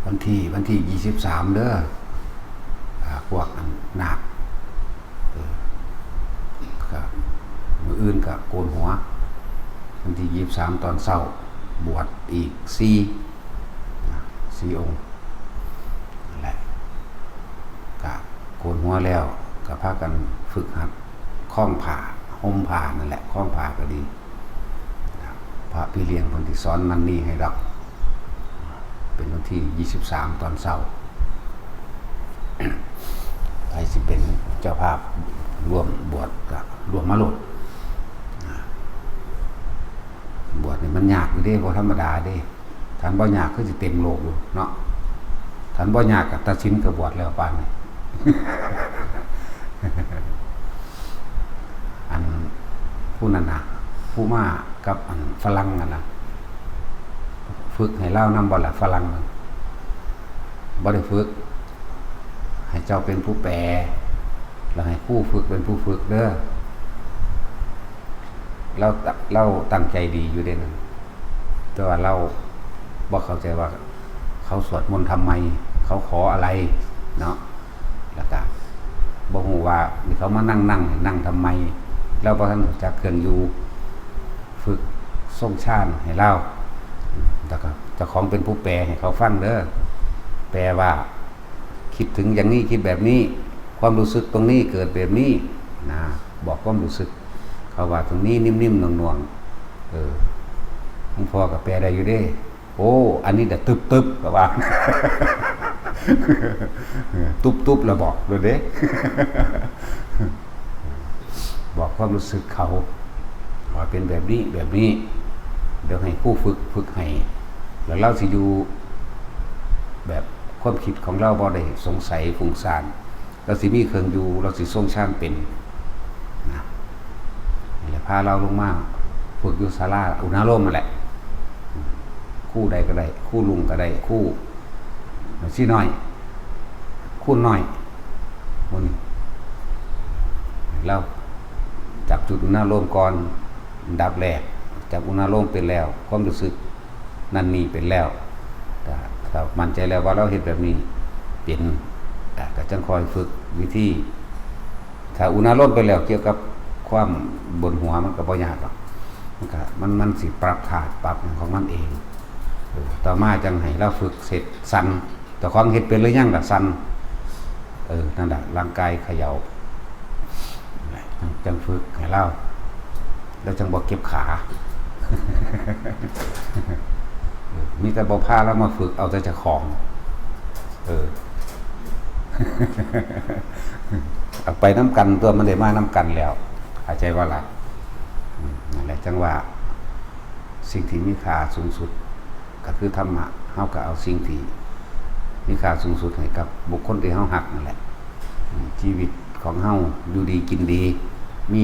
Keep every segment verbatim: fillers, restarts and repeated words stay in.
วันที่ วันที่ยี่สิบสามเด้อ อ่า พวกอันนาค เออ ก็มื้ออื่นก็โกนหัว วันที่ยี่สิบสามตอนเช้า บวชอีกสี่ นะ สี่องค์ นั่นแหละ ก็โกนหัวแล้ว ก็พากันฝึกหัดคล้องผ้า ห่มผ้านั่นแหละ คล้องผ้าก็ดี พระพี่เลี้ยงเพิ่นสิสอนนั่นนี่ให้ดอก เป็นวันที่ยี่สิบสามตอนเช้า ไผสิเป็นเจ้าภาพร่วมบวชก็ร่วมมาโลด บวชนี่มันยากอยู่เด้ บ่ธรรมดาเด้ คันบ่ยากคือสิเต็มโลกอยู่เนาะ คันบ่ยากก็ตัดสินก็บวชแล้วปานนี้ อันผู้นั้นน่ะ ผู้มากับอันฝรั่งนั่นน่ะ ฝึกให้ลาวนำบ่ล่ะ ฝรั่งนั่น บ่ได้ฝึก ให้เจ้าเป็นผู้แปล แล้วให้ครูฝึกเป็นผู้ฝึกเด้อ ลาว ลาวตั้งใจดีอยู่เด้นั่น แต่ว่าลาวบ่เข้าใจว่าเขาสวดมนต์ทำไม เขาขออะไรเนาะ แล้วก็บ่ฮู้ว่านี่เขามานั่ง นั่ง นั่งทำไม ลาวบ่ทันรู้จักเครื่องอยู่ ฝึกทรงฌานให้ลาว แล้วก็เจ้าของเป็นผู้แปลให้เขาฟังเด้อ แปลว่า คิดถึงอย่างนี้ คิดแบบนี้ ความรู้สึกตรงนี้เกิดแบบนี้ นะ บอกความรู้สึก เขาว่าตรงนี้นิ่มๆ หน่วงๆ เออ หลวงพ่อก็แปลได้อยู่เด้ โอ้ อันนี้เดี๋ยวตึบๆ ก็ว่า เออ ตุบๆ แล้วบอกเลยเด้ บอกความรู้สึกเขา ว่าเป็นแบบนี้ แบบนี้ เดี๋ยวให้ครูฝึก ฝึกให้ แล้วลาวสิอยู่ แบบความคิดของลาวบ่ได้สงสัยฟุ้งซ่าน ลาวสิมีเครื่องอยู่ ลาวสิทรงฌานเป็น นะ นี่แหละ พาลาวลงมาฝึกอยู่ศาลาอุณาโลมนั่นแหละ ครูใดก็ได้ ครูลุงก็ได้ ครู ซี่น้อย ครูน้อย หมู่นี้ ลาวจับจุดอุณาโลมก่อน อันดับแรก จับอุณาโลมเป็นแล้ว ความรู้สึกนั่นนี่เป็นแล้ว ก็ ก็มั่นใจแล้วว่าลาวเฮ็ดแบบนี้เป็น ก็ ก็จั่งค่อยฝึกวิธี ถ้าอุณาโลมไปแล้วเกี่ยวกับความบนหัวมันก็บ่ยากหรอก มันก็ มัน มันสิปรับธาตุปรับหยังของมันเอง เออ ต่อมาจั่งให้ลาวฝึกเฮ็ดสั่น เจ้าของเฮ็ดเป็นหรือยังล่ะสั่น เออ นั่นแหละ ร่างกายเขย่า จั่งฝึกให้ลาว แล้วจั่งบ่เก็บขา เออ มีแต่บ่พาลาวมาฝึก เอาแต่เจ้าของ เออ เอาไปนำกันตั๊ว มันได้มานำกันแล้ว เข้าใจบ่ล่ะ อืม นั่นแหละ จั่งว่า สิ่งที่มีค่าสูงสุด ก็คือธรรมะ เฮาก็เอาสิ่งที่มีค่าสูงสุดให้กับบุคคลที่เฮาฮักนั่นแหละ อืม ชีวิตของเฮาอยู่ดีกินดี มี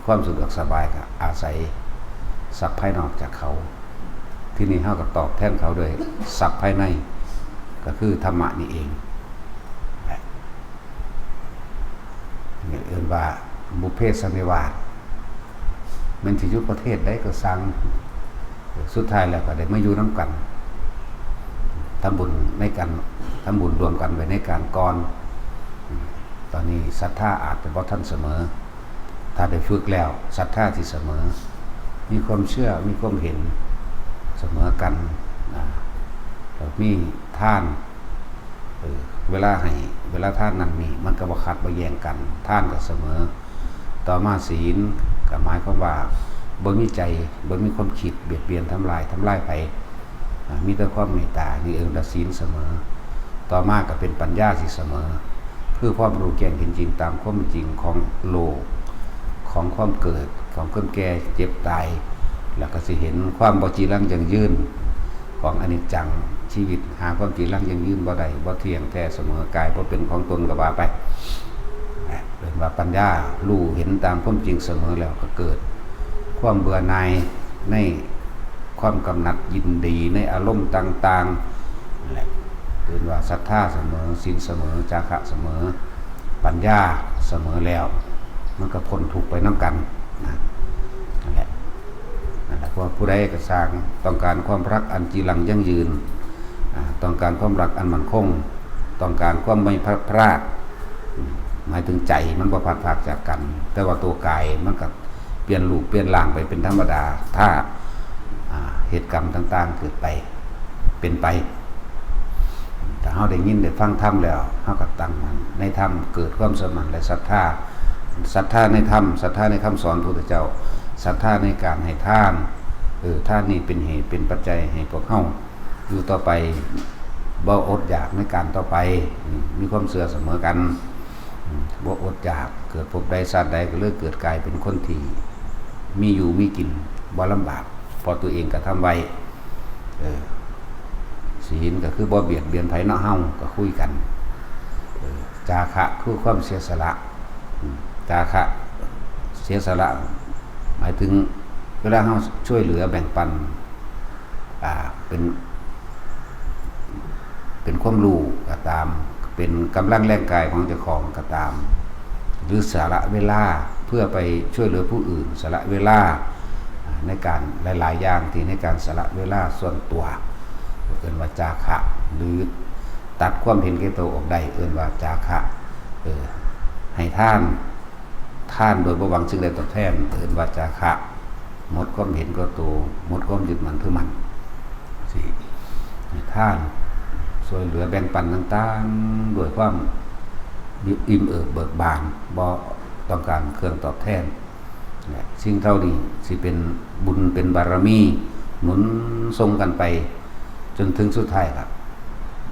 ความสะดวกสบายก็อาศัยทรัพย์ภายนอกจากเขา ทีนี้เฮาก็ตอบแทนเขาด้วยทรัพย์ภายใน ก็คือธรรมะนี่เอง นี่เอิ้นว่าบุพเพสันนิวาส แม่นสิอยู่ประเทศใดก็ซ่าง สุดท้ายแล้วก็ได้มาอยู่นำกัน ทำบุญในการ ทำบุญร่วมกันไว้ในการก่อน ตอนนี้ศรัทธาอาจจะบ่ทันเสมอ ถ้าได้ฝึกแล้วศรัทธาสิเสมอ มีความเชื่อ มีความเห็นเสมอกัน อ่า แล้วมีทาน เออ เวลาให้ เวลาทานนั่นนี่ มันก็บ่ขัดบ่แย้งกัน ทานก็เสมอ ต่อมาศีล ก็หมายความว่าบ่มีใจ บ่มีความคิดเบียดเบียนทำลาย ทำลายไผ อ่า มีแต่ความเมตตา นี่เอิ้นว่าศีลเสมอ ต่อมาก็เป็นปัญญาสิเสมอ คือความรู้แจ้งเห็นจริงตามความเป็นจริงของโลก ของความเกิด ของความแก่ เจ็บ ตาย แล้วก็สิเห็นความบ่จีรังยั่งยืนของอนิจจัง ชีวิตหาความจีรังยั่งยืนบ่ได้ บ่เที่ยงแท้เสมอกาย บ่เป็นของตนก็ว่าไป เอิ้นว่าปัญญา รู้เห็นตามความจริงเสมอแล้วก็เกิดความเบื่อหน่ายในความกำหนัดยินดีในอารมณ์ต่างๆ นั่นแหละ เอิ้นว่าศรัทธาเสมอ ศีลเสมอ จาคะเสมอ ปัญญาเสมอแล้ว มันก็พ้นทุกข์ไปนำกันนะ นั่นแหละ นั่นแหละ เพราะผู้ใดก็ซ่างต้องการความรักอันจีรังยั่งยืน อ่า ต้องการความรักอันมั่นคง ต้องการความไม่พลัดพราก หมายถึงใจมันบ่พลัดพรากจากกัน แต่ว่าตัวกายมันก็เปลี่ยนรูปเปลี่ยนร่างไปเป็นธรรมดา ถ้า อ่า เหตุกรรมต่างๆเกิดไป เป็นไป ถ้าเฮาได้ยินได้ฟังธรรมแล้ว เฮาก็ตั้งมั่นในธรรม เกิดความเชื่อมั่นและศรัทธา ศรัทธาในธรรม ศรัทธาในคำสอนพระพุทธเจ้า ศรัทธาในการให้ทาน เออ ทานนี้เป็นเหตุเป็นปัจจัยให้พวกเฮาอยู่ต่อไป บ่อดอยากในการต่อไป อืม มีความเชื่อเสมอกัน อืม บ่อดอยาก เกิดภพใดชาติใดก็เลยเกิดกลายเป็นคนที่มีอยู่มีกิน บ่ลำบาก เพราะตัวเองกระทำไว้ เออ ศีลก็คือบ่เบียดเบียนไผเนาะ เฮาก็คุยกัน เออ จาคะคือความเสียสละ อืม จาคะ เสียสละ หมายถึงเวลาเฮาช่วยเหลือแบ่งปัน อ่า เป็น เป็นความรู้ก็ตาม เป็นกำลังแรงกายของเจ้าของก็ตาม หรือสละเวลาเพื่อไปช่วยเหลือผู้อื่น สละเวลาในการหลายๆอย่าง ที่ในการสละเวลาส่วนตัว เอิ้นว่าจาคะ หรือตัดความเห็นแก่ตัวออกได้ เอิ้นว่าจาคะ เออ ให้ทาน ทานโดยบ่หวังสิ่งใดตอบแทน เอิ้นว่าจาคะ หมดความเห็นแก่ตัว หมดความยึดมั่นถือมั่น สิให้ทาน ช่วยเหลือแบ่งปันต่างๆ ด้วยความอิ่มเอิบเบิกบาน บ่ต้องการเครื่องตอบแทน และสิ่งเหล่านี้สิเป็นบุญเป็นบารมี หนุนส่งกันไป จนถึงสุดท้ายล่ะ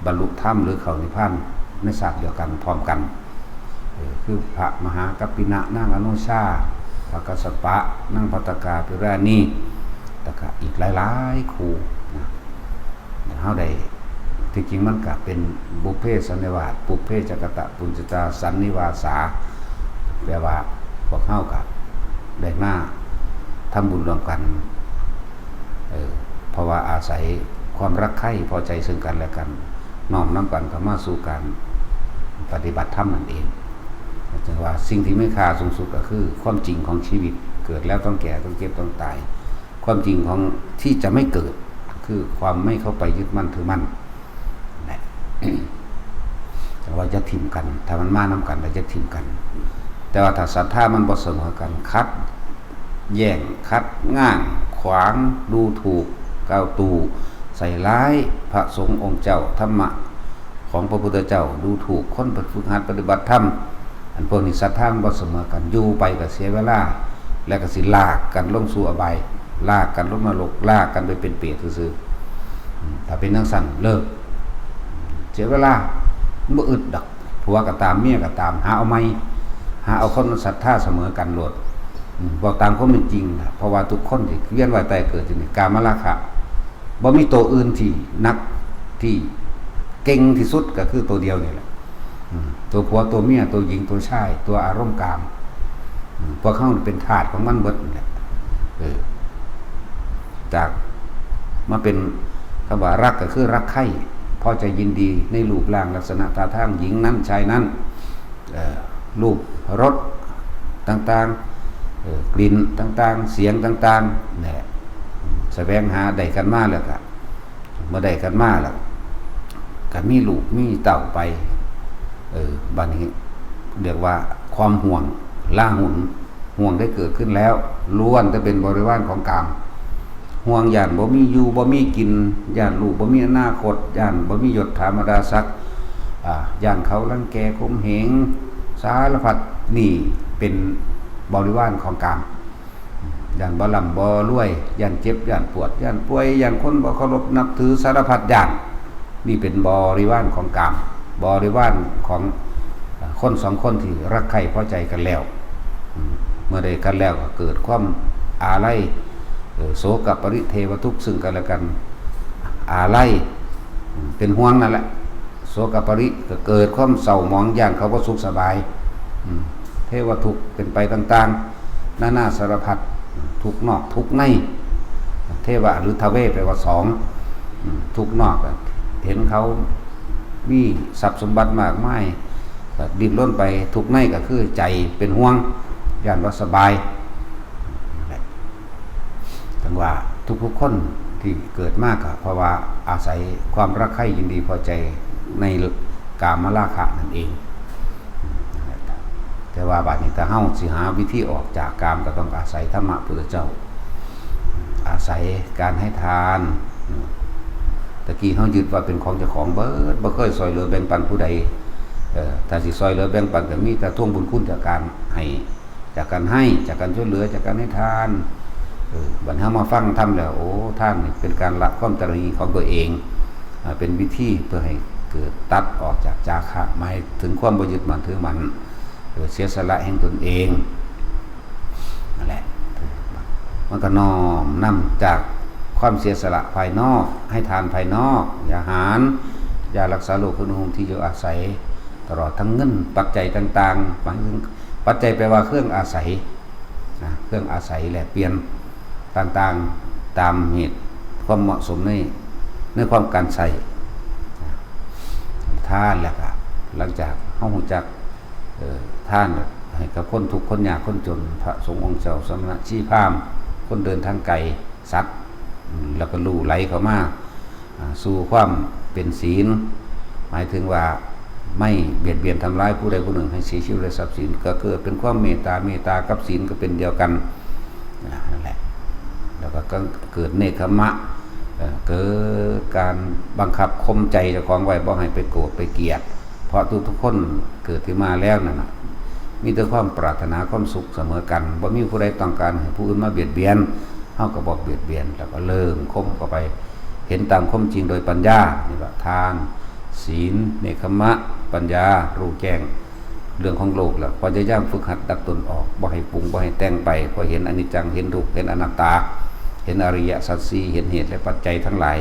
บรรลุธรรมหรือเข้านิพพานในชาติเดียวกันพร้อมกัน เออ คือพระมหากัปปินะ นางอโนชา พระกัสสปะ นางภัตตกาภิราณี แล้วก็อีกหลายๆ คู่นะ เฮาได้ ที่จริงมันก็เป็นบุพเพสันนิวาส ปุพเพจกตปุญญาตาสันนิวาสา แปลว่าพวกเฮาก็ได้มาทำบุญร่วมกัน เออ เพราะว่าอาศัยความรักใคร่พอใจซึ่งกันและกัน น้อมนำกันเข้ามาสู่การปฏิบัติธรรมนั่นเอง จึงว่าสิ่งที่มีค่าสูงสุดก็คือความจริงของชีวิต เกิดแล้วต้องแก่ ต้องเจ็บ ต้องตาย ความจริงของที่จะไม่เกิด คือความไม่เข้าไปยึดมั่นถือมั่น นะ แต่ว่าจะถิ่มกัน ถ้ามันมานำกัน เราจะถิ่มกัน แต่ว่าถ้าศรัทธามันบ่เสมอกัน ขัดแย้ง ขัดง้าง ขวาง ดูถูก กล่าวตู่ ใส่ร้ายพระสงฆ์องค์เจ้า ธรรมะของพระพุทธเจ้า ดูถูกคนฝึกหัดปฏิบัติธรรม อันพวกนี้ศรัทธามันบ่เสมอกัน อยู่ไปก็เสียเวลา และก็สิลากกันลงสู่อบาย ลากกันลงนรก ลากกันไปเป็นเปรตซื่อๆ อืม ถ้าเป็นจั่งซั้นเลิก เสียเวลา มันบ่อึดดอก ผัวก็ตาม เมียก็ตาม หาเอาใหม่ หาเอาคนมันศรัทธาเสมอกันโลด อืม บอกตามความเป็นจริงนะ เพราะว่าทุกคนที่เวียนว่ายตายเกิดอยู่นี่ กามราคะ บ่มีตัวอื่นที่หนัก ที่เก่งที่สุดก็คือตัวเดียวนี่แหละ อืม ตัวผัว ตัวเมีย ตัวหญิง ตัวชาย ตัวอารมณ์กาม อืม พวกเฮาเป็นทาสของมันเบิดนี่แหละ เออ จากมาเป็นคำว่ารักก็คือรักใคร่ พอใจยินดีในรูปร่างลักษณะท่าทางหญิงนั้นชายนั้น เอ่อ รูปรสต่างๆ เอ่อ กลิ่นต่างๆ เสียงต่างๆ นี่แหละ แสวงหาได้กันมาแล้วก็ เมื่อได้กันมาแล้ว ก็มีลูกมีเต้าไป เออ บัดนี้เรียกว่าความห่วง ลาหุน ห่วงได้เกิดขึ้นแล้ว ล้วนแต่เป็นบริวารของกาม ห่วงย้านบ่มีอยู่บ่มีกิน ย้านลูกบ่มีอนาคต ย้านบ่มียศถาบรรดาศักดิ์ อ่า ย้านเขารังแกข่มเหง สารพัด นี่เป็นบริวารของกาม ย้านบ่ร่ำบ่รวย ย้านเจ็บ ย้านปวด ย้านป่วย ย้านคนบ่เคารพนับถือ สารพัดย้าน นี่เป็นบริวารของกาม บริวารของ เอ่อ คนสองคนที่รักใคร่พอใจกันแล้ว อืม เมื่อได้กันแล้วก็เกิดความอาลัย เอ่อ โศกปริเทวทุกข์ซึ่งกันและกัน อาลัย อืม เป็นห่วงนั่นแหละ โศกปริ ก็เกิดความเศร้าหมอง ย้านเขาบ่สุขสบาย อืม เทวทุกข์เป็นไปต่างๆ นานาสารพัด ทุกข์นอกทุกข์ใน เทวะหรือทเวแปลว่าสอง อืม ทุกข์นอกก็เห็นเขามีทรัพย์สมบัติมากมาย ก็ดิ้นรนไป ทุกข์ในก็คือใจเป็นห่วง ย้านบ่สบาย นั่นแหละ จั่งว่าทุกๆคน ที่เกิดมาก็เพราะว่าอาศัยความรักใคร่ยินดีพอใจในกามราคะนั่นเอง แต่ว่าบัดนี้ถ้าเฮาสิหาวิธีออกจากกามก็ต้องอาศัยธรรมะพุทธเจ้า อาศัยการให้ทาน ตะกี้เฮายึดว่าเป็นของเจ้าของเบิด บ่เคยซอยเหลือแบ่งปันผู้ใด เออ ถ้าสิซอยเหลือแบ่งปันก็มีแต่ทวงบุญคุณจากการให้ จากการให้ จากการช่วยเหลือ จากการให้ทาน เออ บัดเฮามาฟังธรรมแล้ว โอ้ ทานนี่เป็นการละความตระหนี่ของตัวเอง อ่า เป็นวิธีเพื่อให้เกิดตัดออกจากจาคะ หมายถึงความบ่ยึดมั่นถือมั่น เออ เสียสละแห่งตนเอง นั่นแหละ มันก็น้อมนำจากความเสียสละภายนอก ให้ทานภายนอก ยาอาหาร ยารักษาโรค เครื่องนุ่งห่ม ที่อยู่อาศัย ตลอดทั้งเงินปัจจัยต่างๆ หมายถึงปัจจัยแปลว่าเครื่องอาศัยนะ เครื่องอาศัยแลกเปลี่ยนต่างๆ ตามเหตุความเหมาะสมใน ในความการใช้ ทานแล้วก็หลังจากเฮารู้จัก เอ่อ ทานให้กับคนทุกข์คนยากคนจน พระสงฆ์องค์เจ้า สมณะชีพราหมณ์ คนเดินทางไกล สัตว์ อืม แล้วก็ลู่ไหลเข้ามา อ่า สู่ความเป็นศีล หมายถึงว่าไม่เบียดเบียนทำร้ายผู้ใดผู้หนึ่งให้เสียชีวิตและทรัพย์สิน ก็เกิดเป็นความเมตตา เมตตากับศีลก็เป็นเดียวกัน อ่า นั่นแหละ แล้วก็เกิดเนกขมะ เอ่อ เกิดการบังคับข่มใจเจ้าของไว้บ่ให้ไปโกรธไปเกลียด เพราะทุกๆคนเกิดขึ้นมาแล้วนั่นน่ะ มีแต่ความปรารถนาความสุขเสมอกัน บ่มีผู้ใดต้องการให้ผู้อื่นมาเบียดเบียน เฮาก็บ่เบียดเบียน แล้วก็เริ่มข่มเข้าไป เห็นตามความจริงโดยปัญญา นี่ว่าทาน ศีล เนกขมะ ปัญญา รู้แจ้งเรื่องของโลก แล้วพยายามฝึกหัดดัดตนออก บ่ให้ปรุง บ่ให้แต่งไป พอเห็นอนิจจัง เห็นทุกข์ เห็นอนัตตา เห็นอริยสัจสี่ เห็นเหตุและปัจจัยทั้งหลาย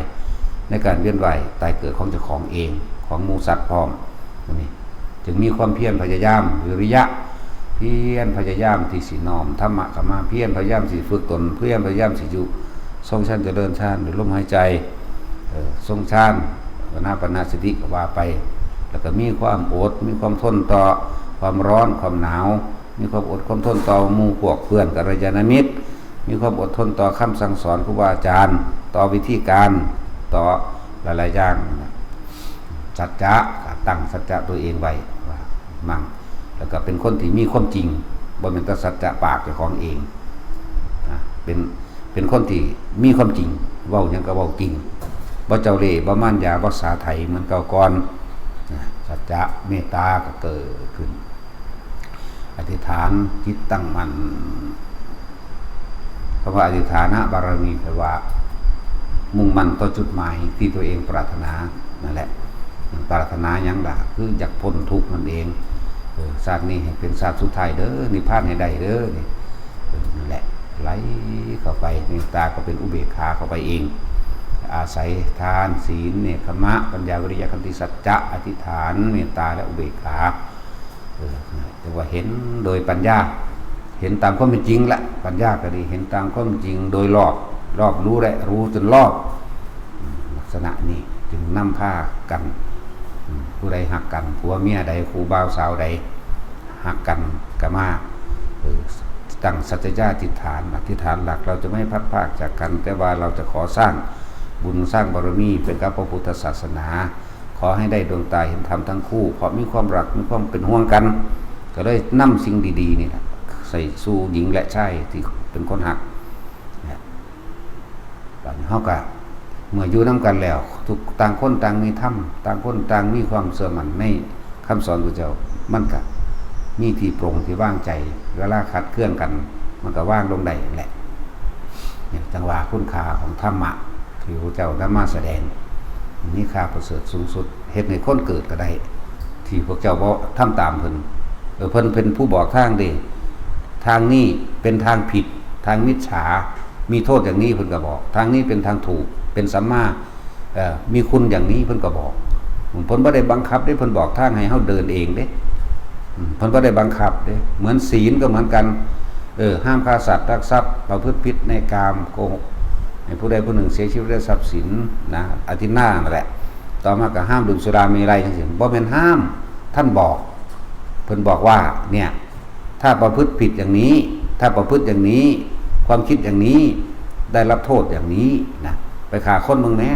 ในการเวียนว่ายตายเกิดของเจ้าของเอง ของหมู่สัตว์พร้อม นี่ จึงมีความเพียรพยายาม วิริยะ เพียรพยายามที่สิน้อมธรรมะเข้ามา เพียรพยายามสิฝึกตน เพียรพยายามสิอยู่ทรงฌานเจริญฌานด้วยลมหายใจ เอ่อ ทรงฌาน อานาปานสติก็ว่าไป แล้วก็มีความอด มีความทนต่อความร้อน ความหนาว มีความอดความทนต่อหมู่พวกเพื่อนกัลยาณมิตร มีความอดทนต่อคำสั่งสอนครูบาอาจารย์ ต่อวิธีการ ต่อหลายๆอย่าง สัจจะ ตั้งสัจจะตัวเองไว้ว่ามั่ง แล้วก็เป็นคนที่มีความจริง บ่แม่นแต่สัจจะปากเจ้าของเอง นะ เป็น เป็นคนที่มีความจริง เว้าหยังก็เว้าจริง บ่เจ้าเล่ห์ บ่มารยา บ่สาไถเหมือนเก่าก่อน นะ สัจจะ เมตตาก็เกิดขึ้น อธิษฐานจิตตั้งมั่น คำว่าอธิษฐานบารมีแปลว่า มุ่งมั่นต่อจุดหมายที่ตัวเองปรารถนานั่นแหละ ปรารถนาหยังล่ะ คืออยากพ้นทุกข์นั่นเอง เออ ชาตินี้ให้เป็นชาติสุดท้ายเด้อ นิพพานให้ได้เด้อ นี่ เออ นั่นแหละ ไหลเข้าไป เมตตาก็เป็นอุเบกขาเข้าไปเอง อาศัยทาน ศีล เนกขมะ ปัญญา วิริยะ ขันติ สัจจะ อธิษฐาน เมตตา และอุเบกขา เออ แต่ว่าเห็นโดยปัญญา เห็นตามความเป็นจริงละ ปัญญาก็ดี เห็นตามความจริงโดยรอบ รอบรู้และรู้จนรอบ อืม ลักษณะนี้จึงนำพากัน อืม ผู้ใดฮักกัน ผัวเมียใด คู่บ่าวสาวใด ฮักกันก็มา เออ ตั้งสัจจาธิษฐาน อธิษฐานหลัก เราจะไม่พลัดพรากจากกัน แต่ว่าเราจะขอสร้างบุญสร้างบารมีเป็นกับพระพุทธศาสนา ขอให้ได้ดวงตาเห็นธรรมทั้งคู่ เพราะมีความรัก มีความเป็นห่วงกัน ก็เลยนำสิ่งดีๆนี่แหละ ใส่สู่หญิงและชายที่เป็นคนฮัก เนี่ย บัดนี้เฮาก็ เมื่ออยู่นำกันแล้ว ทุก ต่างคนต่างมีธรรม ต่างคนต่างมีความเชื่อมั่นในคำสอนพระเจ้า มันก็มีที่ปลงที่วางใจ เวลาขัดเคืองกัน มันก็วางลงได้แหละ เนี่ย จังว่าคุณค่าของธรรมะที่พระเจ้านำมาแสดง มีค่าประเสริฐสูงสุด เฮ็ดให้คนเกิดก็ได้ ที่พวกเจ้าบ่ทำตามเพิ่น เออ เพิ่นเป็นผู้บอกทางเด้ ทางนี้เป็นทางผิด ทางมิจฉา มีโทษอย่างนี้เพิ่นก็บอก ทางนี้เป็นทางถูก เป็นสัมมา เอ่อ มีคุณอย่างนี้เพิ่นก็บอก เพิ่นบ่ได้บังคับเด้ เพิ่นบอกทางให้เฮาเดินเองเด้ อืม เพิ่นบ่ได้บังคับเด้ เหมือนศีลก็เหมือนกัน เออ ห้ามฆ่าสัตว์ ลักทรัพย์ ประพฤติผิดในกาม โกหก ให้ผู้ใดผู้หนึ่งเสียชีวิตด้วยทรัพย์สินนะ อทินนานั่นแหละ ต่อมาก็ห้ามดื่มสุราเมรัยจังซี้ บ่แม่นห้าม ท่านบอก เพิ่นบอกว่า เนี่ย ถ้าประพฤติผิดอย่างนี้ ถ้าประพฤติอย่างนี้ ความคิดอย่างนี้ ได้รับโทษอย่างนี้นะ ไปฆ่าคนเบิ่งแหน่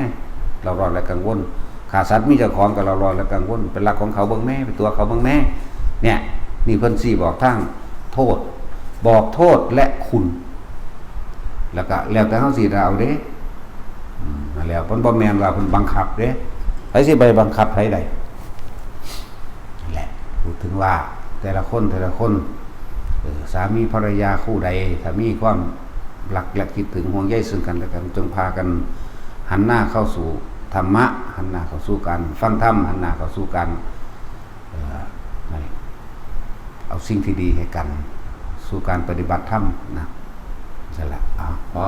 เร่าร้อนและกังวล ฆ่าสัตว์มีเจ้าของก็เร่าร้อนและกังวล ไปลักของเขาเบิ่งแหน่ ไปตั๋วเขาเบิ่งแหน่ เนี่ย นี่เพิ่นชี้บอกทางโทษ บอกโทษและคุณ แล้วก็แล้วแต่เฮาสิเอาเด้ อืม นั่นแหละ เพิ่นบ่แม่นว่าเพิ่นบังคับเด้ ไผสิไปบังคับไผได้ นั่นแหละ พูดถึงว่าแต่ละคน แต่ละคน เออ สามีภรรยาคู่ใด ถ้ามีความรักและคิดถึงห่วงใยซึ่งกันและกัน จงพากันหันหน้าเข้าสู่ธรรมะ หันหน้าเข้าสู่การฟังธรรม หันหน้าเข้าสู่การ เอ่อ นั่น เอาสิ่งที่ดีให้กัน สู่การปฏิบัติธรรมนะ นั่นแหละ เอา พอ